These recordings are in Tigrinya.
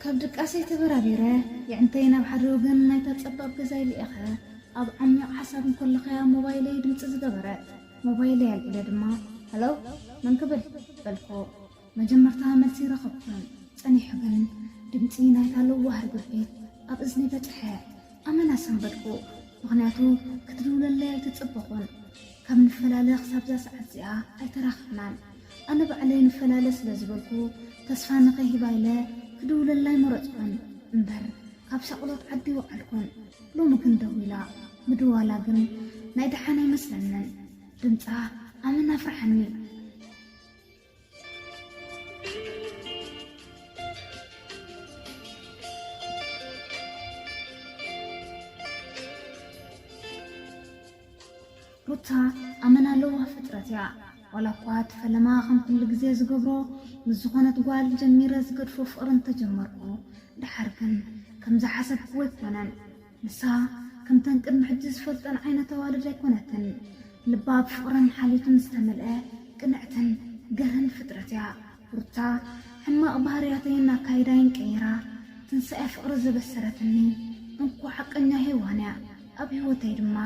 ኣብ ድቃሰይ ተበራቢረ፣ የዕንተይ ናብ ሓደ ወገን ናይታ ጸባብ ገዛይ ልኢኸ፣ ኣብ ዓሚቕ ሓሳብ እንከለኸያ ሞባይለይ ድምጺ ዝገበረት። ሞባይለይ ኣልዒለ ድማ፣ "ሃሎ፣ መን ክብል?" በልኩ። መጀመርታ መልሲ ረኸብኩን። ጸኒሑ ግን ድምጺ ናይታ ለዋህ ርግቢት ኣብ እዝኒ በጽሐ። ኣመና ሰንበድኩ። ምኽንያቱ ክትድውለለይ ኣይተጸበኹን። ካብ ንፈላለ ክሳብዛ ሰዓት እዚኣ ኣይተራኸብናን። ኣነ ባዕለይ ንፈላለ ስለ ዝበልኩ፣ ተስፋ ንኸይህባ ኢለ ክድውለላ ኣይመረጽኩን። እምበር ካብ ሳቕሎት ዓዲ ወዓልኩን። ሎሚ ግን ደዊላ። ምድዋላ ግን ናይ ደሓን ኣይመስለንን። ድምጻ ኣመና ኣፍርሓኒ። ሩታ ኣመና ለዋህ ፍጥረት እያ። ዋላ እኳ እቲ ፈለማ ከም ኩሉ ግዜ ዝገብሮ ምስ ዝኾነት ጓል ጀሚረ ዝገድፎ ፍቕሪ እንተጀመርኩ፣ ደሓር ግን ከም ዝሓሰብክዎ ኣይኮነን። ንሳ ከምተን ቅድሚ ሕጂ ዝፈልጠን ዓይነት ኣዋልድ ኣይኮነትን። ልባ ብፍቕርን ሓልዮትን ዝተመልአ ቅንዕትን ገርህን ፍጥረት እያ። ሩታ ሕማቕ ባህርያተይን ኣካይዳይን ቀይራ ትንሳኤ ፍቕሪ ዘበሰረትኒ እንኮ ሓቀኛ ሄዋን እያ። ኣብ ህይወተይ ድማ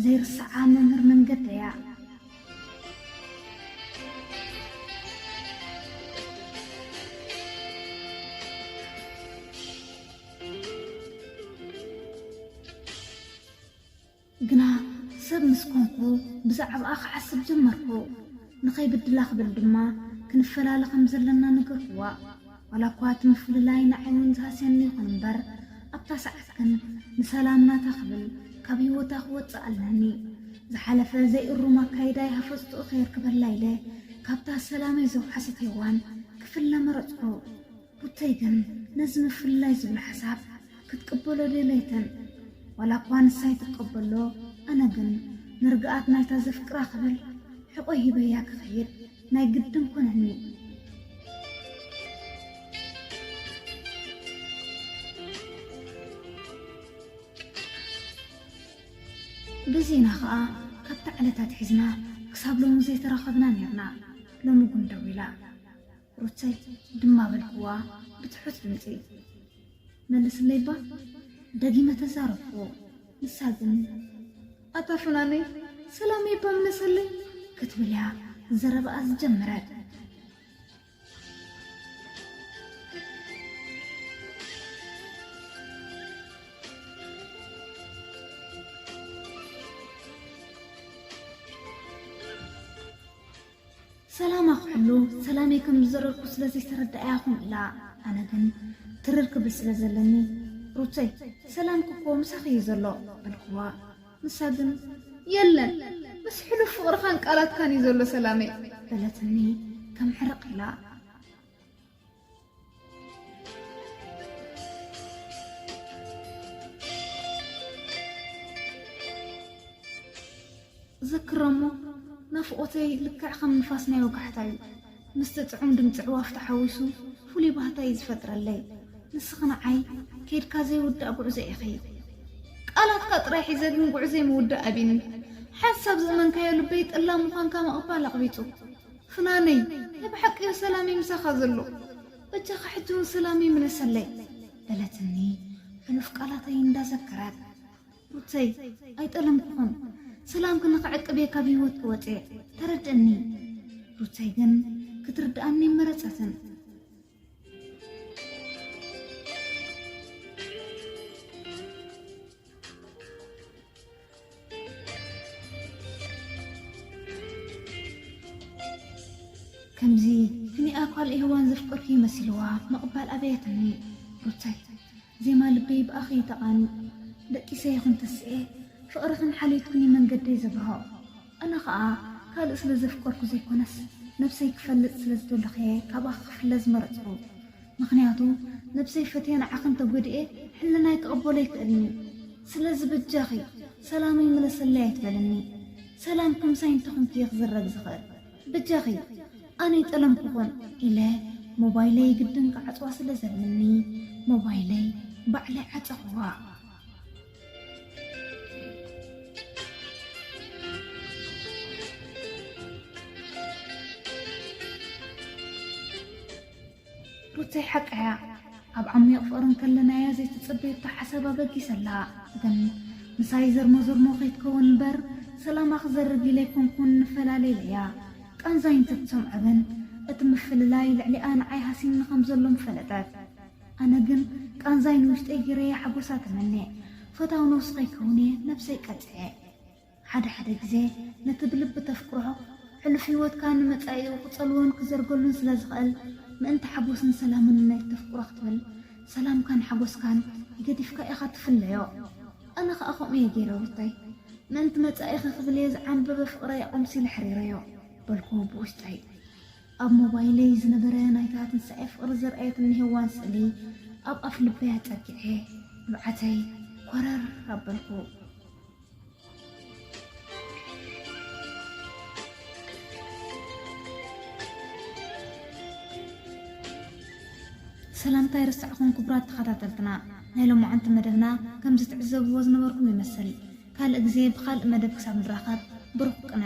ዘይርስዓ መምህር መንገደይ እያ። ግና ሰብ ምስ ኮንኩ ብዛዕባኣ ክሓስብ ጀመርኩ። ንኸይብድላ ክብል ድማ ክንፈላለ ከም ዘለና ነገርኩዋ። ዋላ እኳ እቲ ምፍልላይ ንዓይ እውን ዝሃስየኒ ይኹን እምበር፣ ኣብታ ሰዓት ግን ንሰላም ናታ ክብል ካብ ህይወታ ክወጽእ ኣለኒ። ዝሓለፈ ዘይእሩም ኣካይዳይ ሃፈጽትኡ ከየርክበላ ኢለ ካብታ ሰላመይ ዘውሓሰት ሄዋን ክፍለ መረጽኩ። ሩተይ ግን ነዚ ምፍልላይ ዝብል ሓሳብ ክትቅበሎ ደለየትን። ዋላ እኳ ንሳ ኣይትቀበሎ፣ ኣነ ግን ንርግኣት ናይታ ዘፍቅራ ክብል ሕቖይ ሂበያ ክኸይድ ናይ ግድን ኮነኒ። በዚና ኸኣ ካብታ ዕለት ኣትሒዝና ክሳብ ሎሚ ዘይተራኸብና ኔርና። ሎሚ ግን ደዊላ። ሩተይ ድማ በልክዋ ብትሑት ድምጺ። "መልስለይ እባ?" ደጊመ ተዛረብኩ። ንሳ ግን፣ "ኣታ ፍናነይ፣ ሰላመይ እባ ምለሰለይ?" ክትብል እያ ዘረባኣ ዝጀመረት። ሰላማ ክሕሉ ሰላመይ ከም ዝዘረርኩ ስለ ዘይተረድኣያ ኹን ኢላ። ኣነ ግን ትርር ክብል ስለ ዘለኒ፣ "ሩተይ፣ ሰላምኪ እኮ ምሳኺ እዩ ዘሎ" በልክዋ። ንሳ ግን፣ "የለን፣ ምስ ሕሉፍ ፍቕርኻን ቃላትካን እዩ ዘሎ ሰላመይ" በለትኒ ከም ሕርቕ ኢላ። እዘክሮ እሞ፣ ናፍቖተይ ልክዕ ከም ንፋስ ናይ ወጋሕታ እዩ። ምስቲ ጥዑም ድምጺ ኣዕዋፍ ተሓዊሱ ፍሉይ ባህታ እዩ ዝፈጥረለይ። ንስኺ ንዓይ ከይድካ ዘይውዳእ ጉዕዞ ኢኺ። ቃላትካ ጥራይ ሒዘ ግን ጉዕዞይ ምውዳእ ኣቢኒ። ሓንሳብ ዘእመንካዮ ልበይ ጠላም ምዃንካ ምቕባል ኣቕቢጹ። ፍናነይ፣ ናይ ብሓቂ እዩ ሰላመይ ምሳኻ ዘሎ። በጃኻ ሕጂ እውን ሰላመይ ምለሰለይ" በለትኒ ሕሉፍ ቃላተይ እንዳዘከረት። "ሩተይ፣ ኣይጠለምኩኹን። ሰላምኪ ንኽዕቅብ እየ ካብ ህይወትኪ ወፅየ። ተረድእኒ።" ሩተይ ግን ክትርድኣኒ መረፀትን። ከምዚ ህኒኣ ኳል ሄዋን ዘፍቀርኩ መሲልዋ ምቕባል ኣበየትኒ። ሩተይ፣ ዜማ ልበይ ብኣኺ ተቓኒ። ደቂሰ ይኹን ተስኤ፣ ፍቕርኽን ሓልዮትክን እዩ መንገደይ ዘብርሆ። ኣነ ኸኣ ካልእ ስለ ዘፍቀርኩ ዘይኮነስ፣ ነብሰይ ክፈልጥ ስለ ዝደለኹ እየ ካባኺ ክፍለ ዝመረጽኩ። ምኽንያቱ ነብሰይ ፈትየ ንዓኺ እንተጎዲኤ፣ ሕልናይ ክቕበሎ ኣይክእልን እዩ። ስለዚ በጃኺ ሰላመይ ምለሰለይ ኣይትበልኒ። ሰላምኪ ምሳይ እንተኾንኪ እየ ክዝረግ ዝኽእል። በጃኺ፣ ኣነ ኣይጠለምኩኹን ኢለ ሞባይለይ ግድን ክዓጽዋ ስለ ዘለኒ፣ ሞባይለይ ባዕለይ ዓጸኽዋ። ሩተይ ሓቃ እያ። ኣብ ዓሚቕ ፍቕሪ እንከለናያ ዘይትጽበየቶ ሓሳብ ኣበጊሰላ። ግን ምሳይ ዘርሞ ዘርሞ ከይትከውን እምበር፣ ሰላማ ክዘርግ ኢለ ኣይኮንኩን ንፈላለ ኢለያ። ቃንዛይ እንተትሰምዖ ግን፣ እቲ ምፍልላይ ልዕሊኣ ንዓይ ሃሲምኒ ከም ዘሎ ምፈለጠት። ኣነ ግን ቃንዛይ ንውሽጠይ ገይረየ ሓጎሳ ተመንየ። ፈታዊ ነብሲ ከይከውን እየ ነብሰይ ቀጺዐ። ሓደ ሓደ ግዜ ነቲ ብልቢ ተፍቅሮ ሕሉፍ ህይወትካ ንመጻኢኡ ክጸልዎን ክዘርገሉን ስለ ዝኽእል፣ ምእንቲ ሓጎስን ሰላምን ናይቲ ተፍቅሮ ክትብል፣ ሰላምካን ሓጎስካን ገዲፍካ ኢኻ ትፍለዮ። ኣነ ኸኣ ከምኡ እየ ገይረ ሩተይ። ምእንቲ መጻኢኺ ክብል እየ ዝዓንበበ ፍቕረይ ኣቑምሲለ ሕሪረዮ፣ በልኩ ብውሽጠይ። ኣብ ሞባይለይ ዝነበረ ናይታ ትንሳኤ ፍቕሪ ዘርኣየትኒ ሄዋን ስእሊ ኣብ ኣፍ ልበይ ኣጸጊዐ፣ ንብዓተይ ኮረር ኣበልኩ። ሰላምታ ኣይረሳዕኹም ክቡራት ተኸታተልትና። ናይ ሎማዓንቲ መደብና ከም ዝትዕዘብዎ ዝነበርኩም ይመስል። ካልእ ግዜ ብኻልእ መደብ ክሳብ ንራኸብ ብሩኽ ቅነ።